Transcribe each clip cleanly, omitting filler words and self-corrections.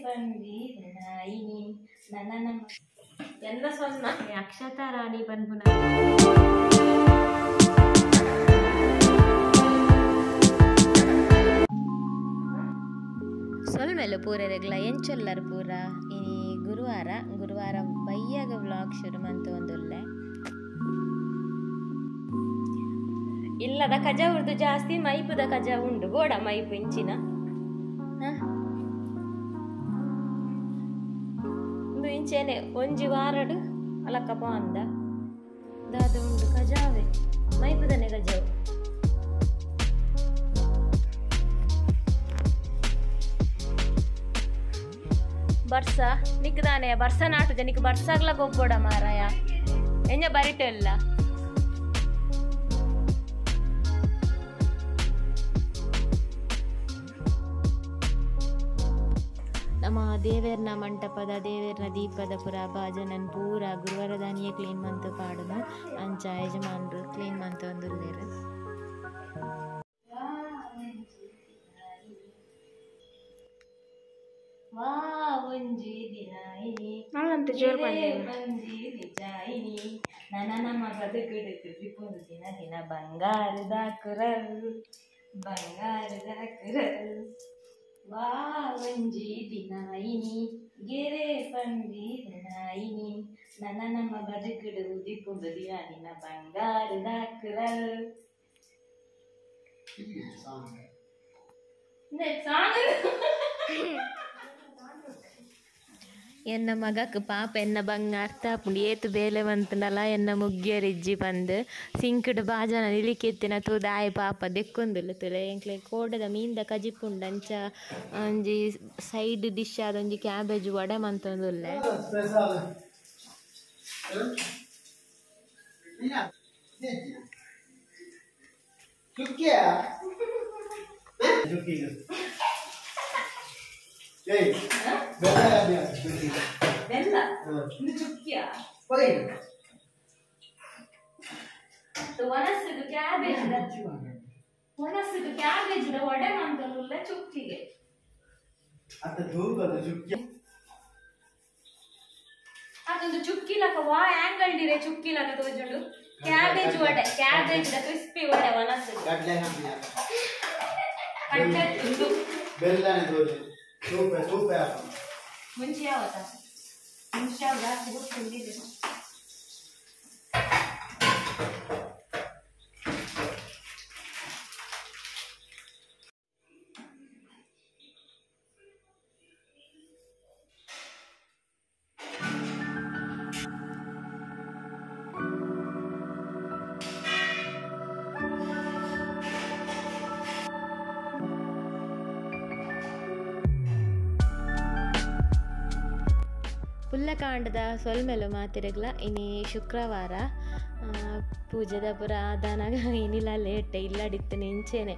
ಪಂಡಿನಾಯಿನಿ ನನ್ನ ಎಲ್ಲ ಸೊನ್ನ ಅಕ್ಷತಾ ರಾಣಿ ಪನ್ಪುನ ಸೊಲ್ಮೆಲು ಪೂರೆರೆಗ್ಲ ಎಂಚೊಲ್ಲರ್ ಪೂರ ಇನಿ ಗುರುವಾರ ಗುರುವಾರ ಬಯ್ಯಾಗ ವ್ಲಾಗ್ ಶುರು ಮಂತೊಂದುಲ್ಲೆ ಇಲ್ಲದ ಕಜ ಉರ್ದು ಜಾಸ್ತಿ ಮೈಪುದ ಕಜ ಉಂಡು ಬೋಡ ಮೈಪು ಇಂಚಿನ ಒಂದು ಇಂಚೇನೆ ಒಂಜಿ ವಾರಡು ಅಲಕ್ಕಪ್ಪ ಅಂದ ದಾದ ಉಂಡು ಕಜಾವೆ ಮೈಪುದನೆ ಕಜಾವು ಬರ್ಸ ನಿಕ್ಕದಾನೆ ಬರ್ಸ ನಾಟು ನಿಕ್ ಬರ್ಸಾಗ್ಲ ಗೊಬ್ಬೋಡ ಮಾರಾಯ ಎಂಜ ಬರಿಟೆಲ್ಲ ನಮ್ಮ ದೇವೇರ್ನ ಮಂಟಪದ ದೇವೇರ್ನ ದೀಪದ ಪುರ ಭಾಜನನ್ ಪೂರ ಗುರುವಾರದಾನಿಯೇ ಕ್ಲೀನ್ ಮಂತು ಪಾಡುನು ಅಂಚ ಯಜಮಾನ್ರು ಕ್ಲೀನ್ ಮಂತೊಂದುಲ್ಲೆರ್. ದಿನ ದಿನ ಬಂಗಾರದ ಕುರಲ್ ಬಂಗಾರದ ಕುರಲ್ ವಾ ಒಂಜಿ ದಿನ ಇನಿ ಗೆರೆ ಪಂಡಿ ದಿನ ಇನಿ ನನ್ನ ನಮ್ಮ ಬದುಕುಡು ಉದಿಪುಂಡು ದಿನ ದಿನ ಬಂಗಾರದ ಕುರಲ್. ಎನ್ನ ಮಗಕ್ ಪಾಪ ಎನ್ನ ಬಂಗ ಅರ್ಥ ಆಪುಂಡು ಏತ್ ಬೇಲೆ ಮಂತುಂಡಲ ಎನ್ನ ಮುಗ್ಯರಿಜ್ಜಿ ಪಂದ್ ಸಿಂಕ್ಡ್ ಬಾಜನ ನಿಲಿಕೆತ್ತಿನ ತೂದು ಆಯೆ ಪಾಪ ದೆಕ್ಕೊಂದುಲ್ಲೆ ತುಲೆ ಎಂಕ್ಲೆ ಕೋಡೆದ ಮೀನ್ದ ಕಜಿಪುಂಡು ಅಂಚ ಒಂಜಿ ಸೈಡ್ ಡಿಶ್ ಆದ್ ಒಂಜಿ ಕ್ಯಾಬೇಜ್ ವಡೆ ಮಂತೊಂದುಲ್ಲೆ. ಬೆಲ್ಲ ಚುಕ್ಕಿಯ ಒಣಸುಗು ಕ್ಯಾಬೇಜ್ ಒಣಸುಗು ಕ್ಯಾಬೇಜ್ ವಡೆ ಮಂತೊಂದುಲ್ಲೆ ಚುಕ್ಕಿಗೆ ಅದೊಂದು ಚುಕ್ಕಿ ಲಕ ವಾ ಆಂಗಲ್ ಡಿರೆ ಚುಕ್ಕಿ ಲಕ ತೋಜುಂಡು cabbage vada cabbage the crispy vada ಒಣಸುಗು ಕಡ್ಲೆ ತುಂಡು ಬೆಲ್ಲನೆ ತೋಜು ಸೂಪೆ ಸೂಪೆ ಮುಂಚೆ ಯಾವತ್ತ ಮುಂಚೆ ಯಾವ ಜಾಸ್ತಿ ಗೊತ್ತಿಲ್ಲ. ಪುಲ್ಲಕಾಂಡದ ಸೊಲ್ಮೆಲು ಮಾತಿರಗ್ಲ ಇನಿ ಶುಕ್ರವಾರ ಪೂಜೆದ ಪುರ ಆದಾನಾಗ ಇನಿಲ ಲೇಟ್ ಇಲ್ಲಡಿತ್ತು ಇಂಚೇನೆ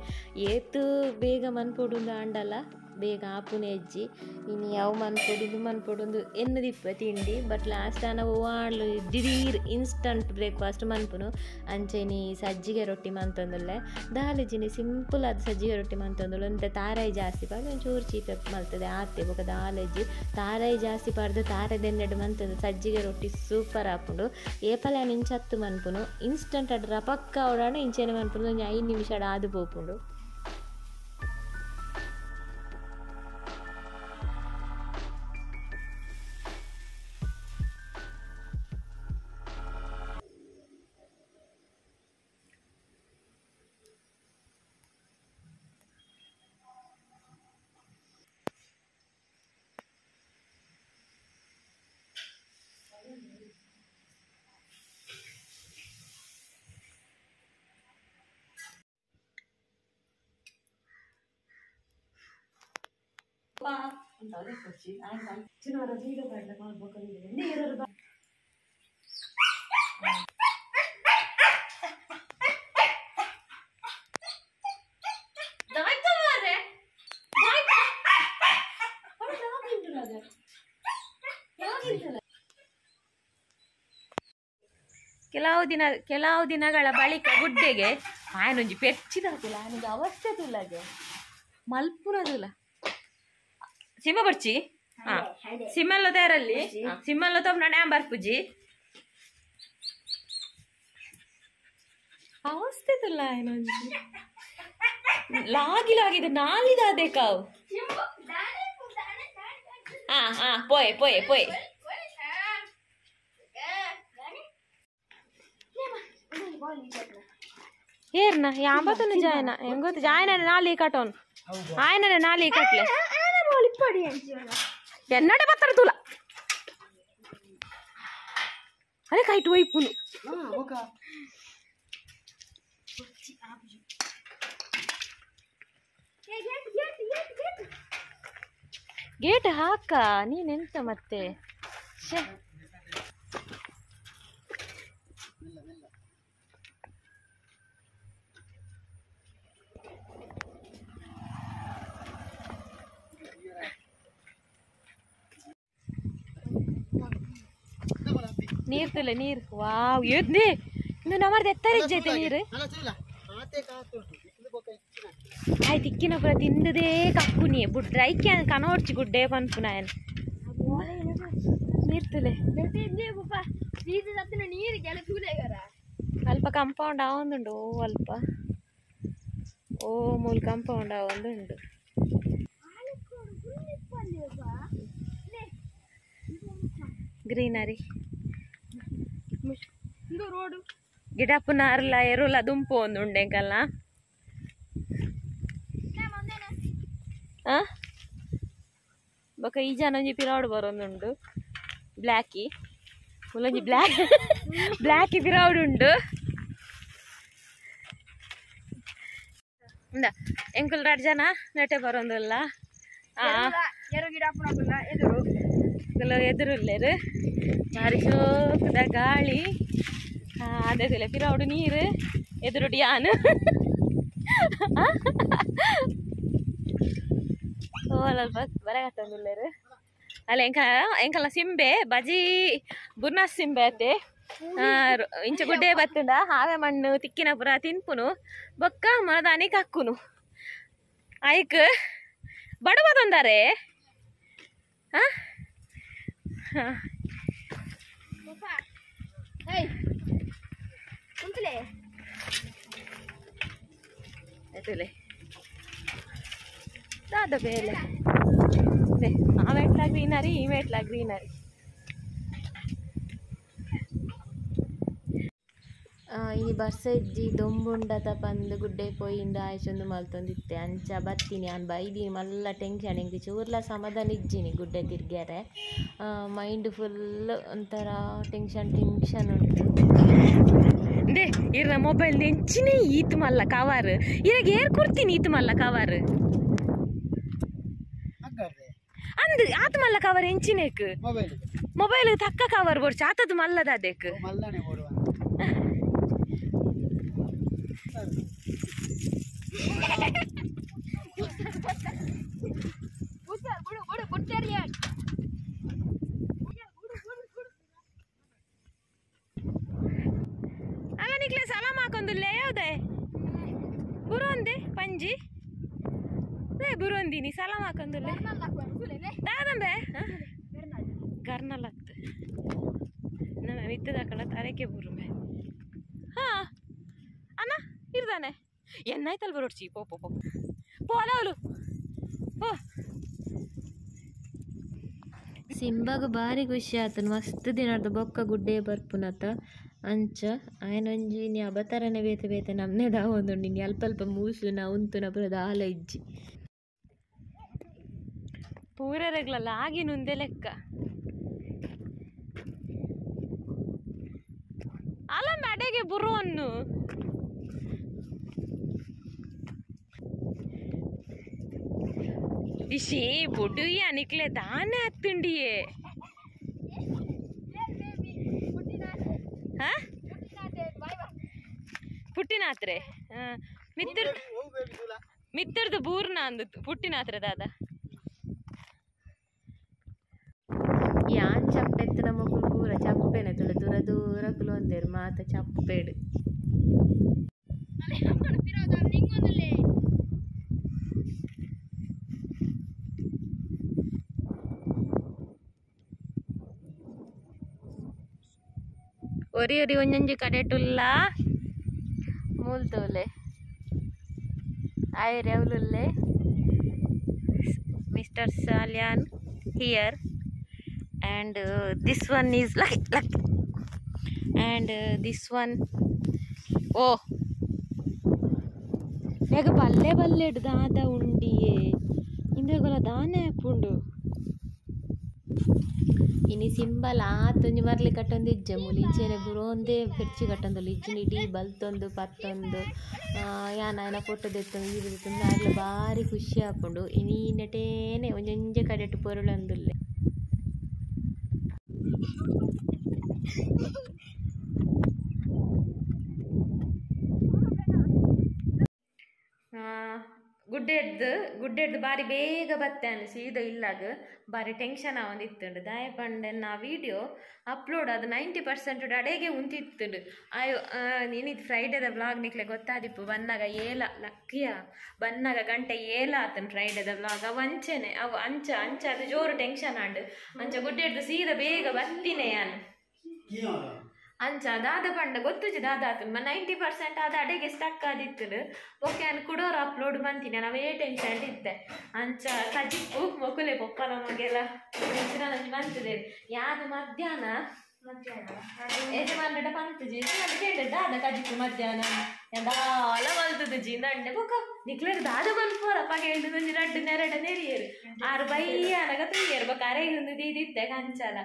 ಏತು ಬೇಗ ಮನ್ಪೊಡುಂದು ಆಂಡಲ ಬೇಗ ಆಪುನೆ ಹೆಜ್ಜಿ ಇನಿ ಅವು ಮನ್ಪೊಡುಂದು ಮನ್ಪೊಡುಂದು ಎನ್ನುದಿಪ್ಪ ತಿಂಡಿ ಬಟ್ ಲಾಸ್ಟ್ ಆನ ಓವಾಂಡ್ಲು ದಿಢೀರ್ ಇನ್ಸ್ಟಂಟ್ ಬ್ರೇಕ್ಫಾಸ್ಟ್ ಮನ್ಪುನು ಅಂಚೆ ಇನಿ ಸಜ್ಜಿಗೆ ರೊಟ್ಟಿ ಮಂತೊಂದುಲ್ಲೆ ದಾಲಜಿನಿ ಸಿಂಪಲ್ ಆದ್ ಸಜ್ಜಿಗೆ ರೊಟ್ಟಿ ಮಂತೊಂದುಲ್ಲೆ ಒಂತೆ ತಾರಾಯಿ ಜಾಸ್ತಿ ಪಾಡ್ದು ಒಂಚೂರು ಚೀಪೆ ಮಲ್ತದೆ ಆತೆ ಬೊಕ ದಾಲಜ್ಜಿ ತಾರಾಯಿ ಜಾಸ್ತಿ ಪಾಡ್ದು ತಾರದೆನ್ನೆಡು ಮಂತೊಂದು ಸಜ್ಜಿಗೆ ರೊಟ್ಟಿ ಸೂಪರ್ ಆಪುಂಡು ಏಪಲ ಇಂಚತ್ತು ಮನ್ಪುನು ಇನ್ಸ್ಟಂಟ್ ಅಡ್ ರಪಕ್ಕ ಅವಡಾಣ ಇಂಚೆನೆ ಮನ್ಪುನು ಒಂಜಿ 5 ನಿಮಿಷ ಆದು ಪೋಪುಂಡು. ಕೆಲವು ದಿನಗಳ ಬಳಿಕ ಗುಡ್ಡೆಗೆ ಆಯನೊಂಜಿ ಪೆಚ್ಚಿದಾಕಿಲ್ಲ ಆಯನೊಂಜಿ ಅವಸ್ಥೆ ತುಲಾಗೆ ಮಲ್ಪುನದುಲ ಸಿಂಬ ಬರ್ಚಿ ಹಾ ಸಿಮ್ಮಲ್ಲ ತಯಾರಲ್ಲಿ ಸಿಮ್ಮಲ್ಲ ತೋಪ್ ನಾನು ಆಂ ಬರ್ಪುಜಿ ಅವಸ್ಥೆತಲ್ಲ ಏನೊಂಜಿ ಲಾಗಿ ಲಾಗಿದೆ ನಾಲಿದ ಅದೇ ಕಾವು ಹಾ ಹಾ ಪೋಯ್ ಪೋಯ್ ಪೋಯ್ ಏರ್ನ ಯಾಂಬತ್ತನ ಜಾಯನ ಹೆಂಗೊತ್ತು ಜಾಯನ ನಾಲಿ ಕಟೋನ್ ಆಯನನೆ ನಾಲಿ ಕಟ್ಲೆ ಎನ್ನಡೆ ಬತ್ತರ ತೂಲ ಅರೆ ಕೈಟ್ ಒಯ್ಪುನು ಗೇಟ್ ಹಾಕ ನೀನೆಂತ ಮತ್ತೆ ಶೇ ನೀರು ತುಲೆ ನೀರು ವಾವ್ ಎದ್ನಿ ಇಂದು ನಮ್ಮರ್ದು ಎತ್ತರಿಜ್ಜೈತೆ ನೀರು ಆಯ್ತು ಇಕ್ಕಿನ ಪುರ ತಿಂದದೇ ಕಕ್ಕುನಿ ಬುಡ್ರ ಐಕ್ಯ ಕನೋಡ್ಚಿ ಗುಡ್ಡೆ ಪನ್ಪುನಾಯನ್ ನೀರು ತುಲೆ ಅಲ್ಪ ಕಂಪೌಂಡ್ ಆವೊಂದುಂಡು ಓ ಅಲ್ಪ ಓ ಮೂಲ ಕಂಪೌಂಡ್ ಆವೊಂದುಂಡು ಗ್ರೀನರಿ ಗಿಡಪ್ಪು ನಾರ್ಲ ಎರುಲ ದುಂಪು ಒಂದು ಉಂಡೆಂಕಲ್ಲ ಆ ಬೊಕ ಈ ಜನ ಒಂಜಿ ಪಿರಾಡ್ ಬರೊಂದುಂಡು ಬ್ಲ್ಯಾಕಿ ಮುಲೊಂಜಿ ಬ್ಲ್ಯಾಕ್ ಬ್ಲ್ಯಾಕಿ ಪಿರಾಡ್ ಉಂಡು ಇಂದ ಎಂಕುಲ್ ರಡ್ ಜನ ನೆಟೆ ಬರೊಂದುಲ್ಲ ಆ ಎದುರುಲ್ಲೇರು ಬಾರಿ ಶೋಕದ ಗಾಳಿ ಅದೇ ತುಲೆ ಪಿರಾವುಡು ನೀರು ಎದುರುಡಿ ಯಾನು ಓಲಲ್ಪ ಬರಗತ್ತೊಂದುಲ್ಲೇರು ಅಲ್ಲ ಎಂಕ ಎಂಕಲ್ಲ ಸಿಂಬೆ ಬಜಿ ಬುರ್ನಾಸ್ ಸಿಂಬೆ ಅತ್ತೆ ಇಂಚ ಗುಡ್ಡೆ ಬತ್ತುಂಡ ಹಾವೆ ಮಣ್ಣು ತಿಕ್ಕಿನ ಪುರ ತಿನ್ಪುನು ಬೊಕ್ಕ ಮನದಾನಿ ಕಕ್ಕುನು ಐಕ್ ಬಡವ ತೊಂದರೆ ಹಾ ದಾದ ಬೇಲೆ ಆ ಮೆಟ್ಲ ಗ್ರೀನರಿ ಈ ಮೆಟ್ಲ ಗ್ರೀನರಿ ಇನಿ ಬರ್ಸ ಇಜ್ಜಿ ದೊಂಬುಂಡತ ಪಂದ್ ಗುಡ್ಡೆ ಪೋಯಿಂದ ಆಯ್ಚೊಂದು ಮಲ್ತೊಂದಿತ್ತೆ ಅಂಚ ಬತ್ತೀನಿ ಆನ್ ಬೈದೀನಿ ಮಲ್ಲ ಟೆನ್ಷನ್ ಎಂಕ್ ಚೂರ್ಲ ಸಮಾಧಾನ ಇಜ್ಜಿನಿ ಗುಡ್ಡೆ ತಿರ್ಗ್ಯಾರೆ ಮೈಂಡ್ ಫುಲ್ ಒಂಥರ ಟೆನ್ಷನ್ ಟೆನ್ಷನ್ ಉಂಟು they ಇರ್ನ ಮೊಬೈಲ್ ನೆಂಚಿನೇ ಈತ್ ಮಲ್ಲ ಕವರ್ ಇರಗ ಏರ್ ಕೊಡ್ತೀನಿ ಈತ್ ಮಲ್ಲ ಕವರ್ ಅಂದ್ ಆತ್ ಮಲ್ಲ ಕವರ್ ಎಂಚಿನೇಕ್ ಮೊಬೈಲ್ ತಕ್ಕ ಕವರ್ ಬೋಡ್ಚ ಆತದ ಮಲ್ಲದ ಅದಕ್ಕೆ ಅಲ್ಲ ನಿಕ್ಲೆ ಸಲಾಮ್ ಹಾಕೊಂದುಲ್ಲೆ ಯಾವುದೇ ಬುರೋಂದೆ ಪಂಜಿ ಬುರೋಂದಿನಿ ಸಲಾಮ್ ಹಾಕೊಂದುಲ್ಲೆ ದಾದಂಬೆ ಗರ್ನಲ್ ಆಗ್ತದೆ ನಮ್ಮ ಮಿತ್ತದಾಕಳ ತರಕೆ ಬುರುಮೆ ಹಾ ಅಣ್ಣ ಇರ್ದಾನೆ ಎನ್ನಾಯ್ತಲ್ ಬರೋಡ್ಚಿ ಪೋ ಪೋ ಪೋ ಪೋ ಅಲ್ಲ ಪೋ ಸಿಂಬಾಗ ಭಾರಿ ಖುಷಿ ಆತನು ಮಸ್ತ್ ದಿನದ ಬೊಕ್ಕ ಗುಡ್ಡೆ ಬರ್ಪುನತ ಅಂಚ ಆಯನೊಂಜಿ ನೀ ಅಬತರನೆ ಬೇತೆ ಬೇತೆ ನಮ್ನೆ ದಾವೊಂದುಂಡು ನೀ ಅಲ್ಪ ಅಲ್ಪ ಮೂಸುನ ಉಂತುನ ಪೂರ ದಾಲ ಇಜ್ಜಿ ಪೂರರೆಗ್ಲಲ್ಲ ಆಗಿನುಂದೆ ಲೆಕ್ಕ ಅಲ್ಲ ಅಡೆಗೆ ಬುರುವನ್ನು ಇಶಿ ಬೊಡುಯ ನಿಕ್ಲೆ ದಾನೆ ಅತ್ತುಂಡಿಯೇ ಪುಟ್ಟಿನಾತ್ರೆ ಮಿತ್ತರ್ ಮಿತ್ತರ್ದು ಬೂರ್ನ ಅಂದತ್ತು ಪುಟ್ಟಿನಾತ್ರೆ ದಾದ ಯಾನ್ ಚಪ್ಪೆತ್ತನ ಮೊಕುಲು ಪೂರ ಚಪ್ಪೆನೆ ತುಳು ದೂರ ದೂರ ಕುಲೊಂದೆರ್ ಮಾತ ಚಪ್ಪೆಡು ಒರಿ ಒರಿ ಒಂಜೊಂಜಿ ಕಡೆಟುಲ್ಲ ಮೂಲ್ತೋಲೆ ಆಯ್ ರೆವ್ಲುಲ್ಲೆ. Mister Salian here and this one is like and this one oh ಯಾಕ ಬಲ್ಲೆ ಬಲ್ಲೆಡ್ ದಾದ ಉಂಡಿಯೇ ಇಂದೆಗೊಲ ದಾನೆ ಆಪುಂಡು. ಇನಿ ಸಿಂಬಲ್ ಆತೊಂಜಿ ಮರ್ಲಿ ಕಟ್ಟೊಂದು ಇಜ್ಜೆ ಮೂಲು ಇಂಚೆನೆ ಬುರೋಂದೇ ಪೆರ್ಚಿ ಕಟ್ಟೊಂದುಲ್ಲ ಇಜ್ಜಿನ ಇಡೀ ಬಲ್ತೊಂದು ಪತ್ತೊಂದು ಯಾನ್ ಆಯನ ಫೋಟೋ ದೆತ್ತೊಂದು ಈ ದೆತ್ತೊಂದು ಆರ್ಲ ಬಾರಿ ಖುಷಿ ಆಪುಂಡು. ಇನಿ ನೆಟೇನೆ ಒಂಜೊಂಜೆ ಕಡೆಟ್ ಪೊರುಳೊಂದುಲ್ಲೆ. ಗುಡ್ಡೆಡ್ದು ಗುಡ್ಡೆಡ್ದು ಬಾರಿ ಬೇಗ ಬತ್ತಾನು ಸೀದ ಇಲ್ಲಾಗ ಬಾರಿ ಟೆನ್ಷನ್ ಆವೊಂದಿತ್ತುಂಡು. ದಾಯೆ ಪಂಡ ನಾ ವೀಡಿಯೋ ಅಪ್ಲೋಡ್ ಅದು 90% ಅಡೆಗೆ ಉಂತಿತ್ತುಂಡು. ಆಯೋ ಇನಿತ್ ಫ್ರೈಡೇದ ವ್ಲಾಗ್ ನಿಕ್ಲೆ ಗೊತ್ತಾದಿಪ್ಪು. ಬನ್ನಾಗ ಏಲ ಲಕ್ಕಿಯ ಬನ್ನಾಗ ಗಂಟೆ ಏಲ ಆತನ್ ಫ್ರೈಡೇದ ವ್ಲಾಗ್. ಅವು ಅಂಚೆನೆ ಅವು ಅಂಚ ಅಂಚ ಅದು ಜೋರು ಟೆನ್ಷನ್ ಆಂಡು. ಅಂಚ ಗುಡ್ಡೆಡ್ದು ಸೀದ ಬೇಗ ಬತ್ತಿನೇ ಯಾನು. ಅಂಚ ದಾದ ಪಂಡ ಗೊತ್ತುಜಿ ದಾದ ಆತನ್ 90% ಆದ ಅಡೆಗೆ ಸ್ಟಕ್ ಆದಿತ್ತುಂಡು. ಓಕೆ ನಾನು ಕುಡೋರು ಅಪ್ಲೋಡ್ ಮಂತೀನಿ ನಾನು ಅವೇ ಟೆನ್ಷನ್ ಇತ್ತೆ. ಅಂಚ ಕಜಿಪ್ಪು ಮೊಕುಲೆ ಪೊಪ್ಪನ ಮಗೆಲ್ಲ ಒಂಜಿ ಮಂತದೆ ಯಾನು ಮಧ್ಯಾಹ್ನ ಯಜಮಾನ್ರಡ ಪಂತುಜಿ ಯಜಮಾನ್ ಕೇಂದ್ರ ದಾದ ಕಜಿಪ್ಪು ಮಧ್ಯಾಹ್ನ ದಾಲ ಮಲ್ತುಜಿ ದಂಡೆ ಬೊಕ ನಿಕ್ಲೇರ್ ದಾದ ಮಲ್ಪೋರ ಪಗೆ ಒಂಜಿ ರಡ್ಡು ನೆರಡ ನೆರಿಯರು ಆರು ಬಯ್ಯಾನಗ ತುಯ್ಯರು ಬೊಕ ಅರೆಗೊಂದು ದೀದಿತ್ತೆ ಕಂಚಲ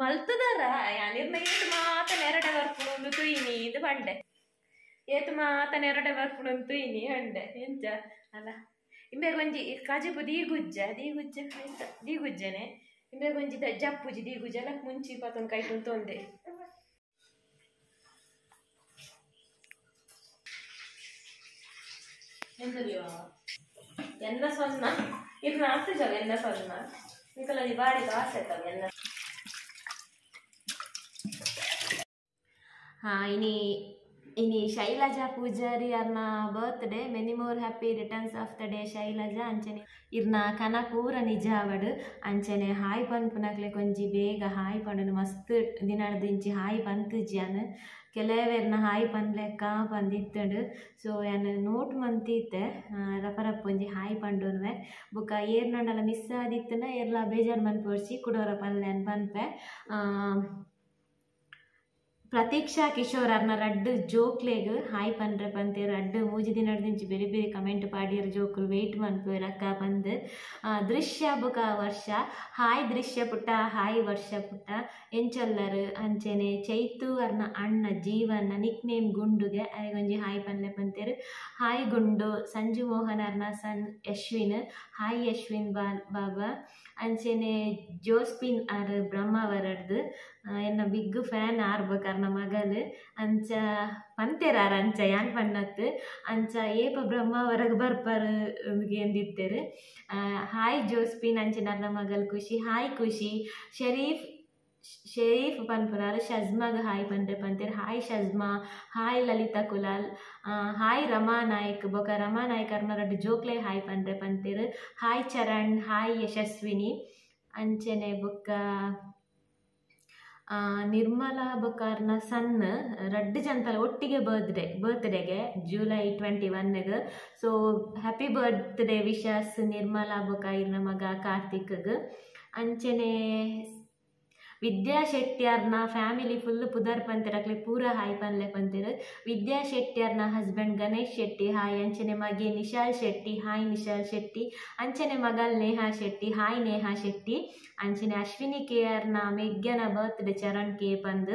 ಮಲ್ತುದಾರ ಯಾನಿರ್ನ ಏತು ಮಾತ ನೆರಡೆ ಬರ್ಪುಣೊಂದು ತುಯ್ನಿ ಇದು ಪಂಡೆ ಏತು ಮಾತ ನೆರಡೆ ಬರ್ಪುಣೊಂದು ತುಯ್ನಿ ಹಂಡೆ ಎಂಚ ಅಲ್ಲ. ಇಂಬೆಗ್ ಒಂಜಿ ಕಜಿಪು ದೀಗುಜ್ಜ ದೀಗುಜ್ಜ ಎಂತ ದೀಗುಜ್ಜನೆ ಇಂಬೆಗ್ ಒಂಜಿ ಜಪ್ಪುಜಿ ದೀಗುಜ್ಜ ಅಲ್ಲ ಮುಂಚಿ ಪತ್ತೊಂದು ಕೈಟು ತೊಂದೆ. ಎನ್ನ ಸೊನ್ನ ಇರ್ನ ಆತುಜವ ಎನ್ನ ಸೊನ್ನ ನಿಕಲೊಂಜಿ ಬಾರಿ ಬಾಸೆ ಆತವ ಎನ್ನ. ಇನಿ ಇನಿ Shailaja Poojary ಅರ್ನ birthday. Many more happy returns of the day Shailaja. ಅಂಚನೆ ಇರ್ನ ಕನ ಪೂರ ನಿಜ ಆವಡ್. ಅಂಚನೆ ಹಾಯ್ ಪನ್ಪುನಕ್ಲೆ ಕೊಂಜಿ ಬೇಗ ಹಾಯ್ ಪಂಡನು ಮಸ್ತ್ ದಿನಡ್ದಿಂಚಿ ಹಾಯ್ ಪಂತುಜಿ ಯಾನ್ ಕೆಲವೇರ್ನ ಹಾಯ್ ಪನ್ಲೆಕ್ಕ ಪಂದಿತ್ತುಂಡು. ಸೊ ಯಾನ್ ನೋಟ್ ಮಂತಿತ್ತೆ ರಪ ರಪ್ಪ ಒಂಜಿ ಹಾಯ್ ಪಂಡುನ್ವೆ. ಬೊಕ ಏರ್ನಂಡಲ ಮಿಸ್ ಆದಿತ್ತುಂಡ ಏರ್ಲ ಬೇಜಾರ್ ಮನ್ಪೊಡ್ಚಿ ಕುಡೋರ ಪನ್ಲೆ ಪನ್ಪೆ. ಪ್ರತೀಕ್ಷಾ ಕಿಶೋರ್ ಅರ್ನ ರಡ್ಡು ಜೋಕ್ಲೆಗ್ ಹಾಯ್ ಪನ್ರೆ ಪಂತೇರು. ರಡ್ಡು ಮೂಜಿ ದಿನಡ್ದಿಂಚಿ ಬೇರೆ ಬೇರೆ ಕಮೆಂಟ್ ಪಾಡಿಯರ್ ಜೋಕುಲು ವೆಯ್ಟ್ ಮನ್ಪುವೆರ್ ಅಕ್ಕ ಪಂದ್. ದೃಶ್ಯ ಬೊಕ ವರ್ಷ ಹಾಯ್ ದೃಶ್ಯ ಪುಟ್ಟ ಹಾಯ್ ವರ್ಷ ಪುಟ್ಟ ಎಂಚೊಲ್ಲರ್. ಅಂಚೆನೆ ಚೈತು ಅರ್ನ ಅಣ್ಣ ಜೀವನ ನಿಕ್ ನೇಮ್ ಗುಂಡುಗೆ ಅರೆಗೊಂಜಿ ಹಾಯ್ ಪನ್ಲೆ ಪಂತೇರು. ಹಾಯ್ ಗುಂಡು. ಸಂಜು ಮೋಹನ್ ಅರ್ನ ಸನ್ ಯಶ್ವಿನ್ ಹಾಯ್ ಯಶ್ವಿನ್ ಬಾಬಾ. ಅಂಚೆನೆ ಜೋಸ್ಪಿನ್ ಆರ್ ಬ್ರಹ್ಮಾವರಡ್ದು ಎನ್ನ ಬಿಗ್ ಫ್ಯಾನ್ ಆರ್ ಬೊಕ ಅರ್ನ ಮಗಲ್ ಅಂಚ ಪಂತೇರಾರ ಅಂಚ ಯಾನ್ ಪಣ್ಣತ್ ಅಂಚ ಏಪ ಬ್ರಹ್ಮಾವರಗ್ ಬರ್ಪರ್ ಎಂದಿತ್ತೇರು. ಹಾಯ್ ಜೋಸ್ಪಿನ್ ಅಂಚೆ ಅರ್ನ ಮಗಲ್ ಖುಷಿ ಹಾಯ್ ಖುಷಿ. ಶರೀಫ್ ಶರೀಫ್ ಪನ್ಪುನಾರ್ ಶಜ್ಮಾಗ್ ಹಾಯ್ ಪನ್ರೆ ಪಂತೇರು. Hi Shajma hi Lalitha Kulal hi Rama Naik ಬೊಕ ರಮಾ ನಾಯ್ಕ್ ಅರ್ನ ರಡ್ಡು ಜೋಕ್ಲೆ ಹಾಯ್ ಪನ್ರೆ ಪಂತೇರು. Hi Charan hi Yashaswini. ಅಂಚೆನೆ ಬೊಕ್ಕ ನಿರ್ಮಲಾ ಬೊಕ ಅರ್ನ ಸನ್ ರಡ್ಡು ಜಂತಲ ಒಟ್ಟಿಗೆ ಬರ್ತ್ಡೇಗೆ July 21ಗ್. So happy birthday wishes Nirmala ಬೊಕ ಇರ್ನ ಮಗ ಕಾರ್ತಿಕ್ಗ್. ಅಂಚೆನೆ ವಿದ್ಯಾ ಶೆಟ್ಟಿಯರ್ನ ಫ್ಯಾಮಿಲಿ ಫುಲ್ ಪುದರ್ ಪಂತೇರು ಅಕ್ಲೆ ಪೂರ ಹಾಯ್ ಪನ್ಲೆ ಪಂತೇರು. ವಿದ್ಯಾ ಶೆಟ್ಟಿಯರ್ನ ಹಸ್ಬೆಂಡ್ ಗಣೇಶ್ ಶೆಟ್ಟಿ ಹಾಯ್. ಅಂಚನೆ ಮಗೆ ನಿಶಾಲ್ ಶೆಟ್ಟಿ ಹಾಯ್ ನಿಶಾಲ್ ಶೆಟ್ಟಿ. ಅಂಚನೆ ಮಗಲ್ ನೇಹಾ ಶೆಟ್ಟಿ ಹಾಯ್ ನೇಹಾ ಶೆಟ್ಟಿ. ಅಂಚನೆ ಅಶ್ವಿನಿ ಕೆ ಆರ್ನ ಮೆಗ್ಗನ ಬರ್ತ್ಡೇ ಚರಣ್ ಕೆ ಪಂದ್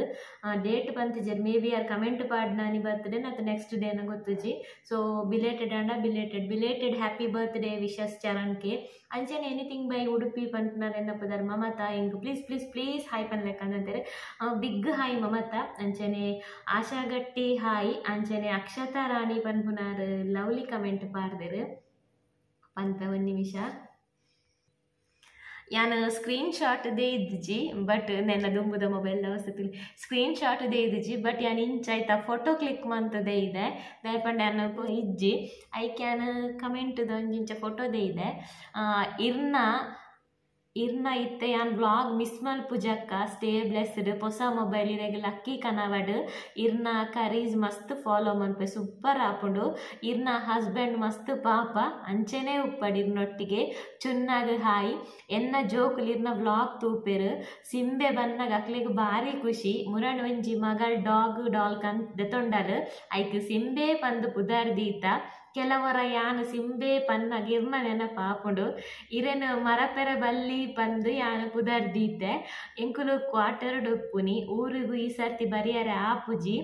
ಡೇಟ್ ಪಂತಿಜರ್ ಮೇ ಬಿ ಆರ್ ಕಮೆಂಟ್ ಪಾಡ್ನಾನಿ ಬರ್ತ್ಡೇ ನತ್ತು ನೆಕ್ಸ್ಟ್ ಡೇನ ಗೊತ್ತುಜಿ. ಸೊ ಬಿಲೇಟೆಡ್ ಅಂಡ belated belated happy birthday wishes Charan K. ಅಂಚನೆ ಎನಿಥಿಂಗ್ ಬೈ ಉಡುಪಿ ಪನ್ಪುನಾರ್ ಎನ್ನ ಪುದರ್ ಮಮತಾ ಎಂಕ್ ಪ್ಲೀಸ್ ಪ್ಲೀಸ್ ಪ್ಲೀಸ್ ಹಾಯ್ ಪನ್ಲೆಕ್ಕ ಅಂತಾರೆ. ಬಿಗ್ ಹಾಯ್ ಮಮತಾ. ಅಂಚನೆ ಆಶಾ ಗಟ್ಟಿ ಹಾಯ್. ಅಂಚನೆ ಅಕ್ಷತಾ ರಾಣಿ ಪನ್ಪುನಾರ್ ಲವ್ಲಿ ಕಮೆಂಟ್ ಪಾಡ್ದೆರ್ ಪನ್ಪೆ ಒಂದು ನಿಮಿಷ. ಯಾನ್ ಸ್ಕ್ರೀನ್ ಶಾಟ್ they ಇದ್ದಿಜಿ ಬಟ್ ನೆನ್ನ ದುಂಬುದ ಮೊಬೈಲ್ ವಸತಿ ಸ್ಕ್ರೀನ್ ಶಾಟ್ they ಇದ್ದಿಜಿ ಬಟ್ ಯಾನ್ ಇಂಚ ಆಯ್ತಾ ಫೋಟೋ ಕ್ಲಿಕ್ ಮಂತದೇ ಇದೆ ದಯಪಂಡ ಯಾನ್ ಇಜ್ಜಿ ಐಕ್ ಯಾನ್ ಕಮೆಂಟ್ ಒಂಜಿಂಚ ಫೋಟೋ they ಇದೆ. ಇರ್ನ ಇರ್ನ ಇತ್ತೆ ಯಾನ್ ಬ್ಲಾಗ್ ಮಿಸ್ ಮಲ್ಪುಜಕ್ಕ ಸ್ಟೇ ಬ್ಲೆಸ್ಡ್ ಪೊಸ ಮೊಬೈಲ್ ಇರೆಗ್ ಲಕ್ಕಿ ಕನವಡ್ ಇರ್ನ ಕರೀಸ್ ಮಸ್ತ್ ಫಾಲೋ ಮನ್ಪೆ ಸೂಪರ್ ಆಪುಂಡು ಇರ್ನ ಹಸ್ಬೆಂಡ್ ಮಸ್ತ್ ಪಾಪ ಅಂಚೆನೇ ಉಪ್ಪಡ್ ಇರ್ನೊಟ್ಟಿಗೆ ಚುನ್ನಾಗ ಹಾಯ್ ಎನ್ನ ಜೋಕುಲು ಇರ್ನ ಬ್ಲಾಗ್ ತೂಪೆರ್ ಸಿಂಬೆ ಬನ್ನಗ ಅಕ್ಲೆಗ್ ಬಾರಿ ಖುಷಿ ಮುರಣ್ ಒಂಜಿ ಮಗಳ್ ಡಾಗ್ ಡಾಲ್ ಕನ್ ದೆತೊಂಡಲ್ ಐಕ್ ಸಿಂಬೆ ಪಂದ್ ಪುದರ್ ದೀತ ಕೆಲವರ ಯಾನ್ ಸಿಂಬೆ ಪನ್ನಗ ಇರ್ನ ನೆನಪ ಆಪುಂಡು ಇರೆನ್ ಮರಪೆರ ಬಲ್ಲಿ ಪಂದ್ ಯಾನ್ ಪುದರ್ ದೀತೆ ಎಂಕುಲು ಕ್ವಾರ್ಟರ್ ಉಪ್ಪುನಿ ಊರುಗು ಈ ಸರ್ತಿ ಬರಿಯರೆ ಆಪುಜಿ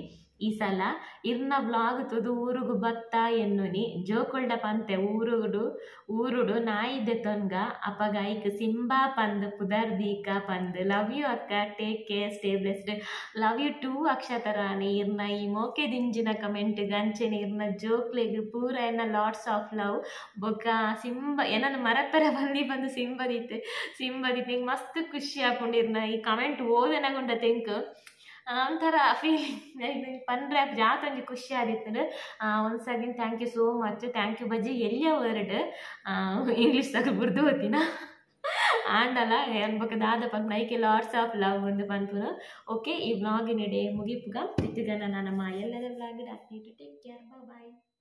ಈ ಸಲ ಇರ್ನ ವ್ಲಾಗ್ ತುದು ಊರುಗು ಬತ್ತ ಎನ್ನುನಿ ಜೋಕುಲ್ಡ ಪಂತೆ ಊರುಡು ಊರುಡು ನಾಯಿ ದೆತೊನ್ಗ ಅಪಗ ಐಕ್ ಸಿಂಬಾ ಪಂದ್ ಪುದರ್ ದೀಕ ಪಂದ್ ಲವ್ you ಅಕ್ಕ take care stay blessed love you too Akshata Rani ಇರ್ನ ಈ ಮೋಕೆ ದಿಂಜಿನ ಕಮೆಂಟ್ ಅಂಚೆನೆ ಇರ್ನ ಜೋಕ್ಲೆಗ್ ಪೂರ ಎನ್ನ ಲಾಟ್ಸ್ ಆಫ್ ಲವ್ ಬೊಕ್ಕ ಸಿಂಬ ಏನನ್ನ ಮರಪೆರ ಬಲ್ಲಿ ಬಂದು ಸಿಂಬದಿತ್ತೆ ಸಿಂಬದಿತ್ತೆ ಮಸ್ತ್ ಖುಷಿ ಆಪುಂಡು ಇರ್ನ ಈ ಕಮೆಂಟ್ ಓದೆನಗುಂಡ ತೆಂಕ್ ಒಂಥರ ಫೀಲಿಂಗ್ ಪಂಡ್ರೆ ಜಾತೊಂಜಿ ಖುಷಿ ಆದಿತ್ತುಂಡು. Once again thank you so much. Thank you ಬಜ್ಜಿ ಎಲ್ಲಿಯ ವರ್ಡ್ ಇಂಗ್ಲೀಷ್ ತಗ ಬುರ್ದು ಹೋತಿನ ಆಂಡಲ ಏನ್ ಬೊಕ ದಾದ ಪನ್ಪುನ ಐಕೆ ಲಾಟ್ಸ್ ಆಫ್ ಲವ್ ಒಂದು ಪನ್ಪುನು. ಓಕೆ, ಈ ವ್ಲಾಗಿನ ಡೇ ಮುಗಿಪುಗ ಇತ್ತುಗನ ನಮ್ಮ ಎಲ್ಲದ ವ್ಲಾಗ್. Take care, bye.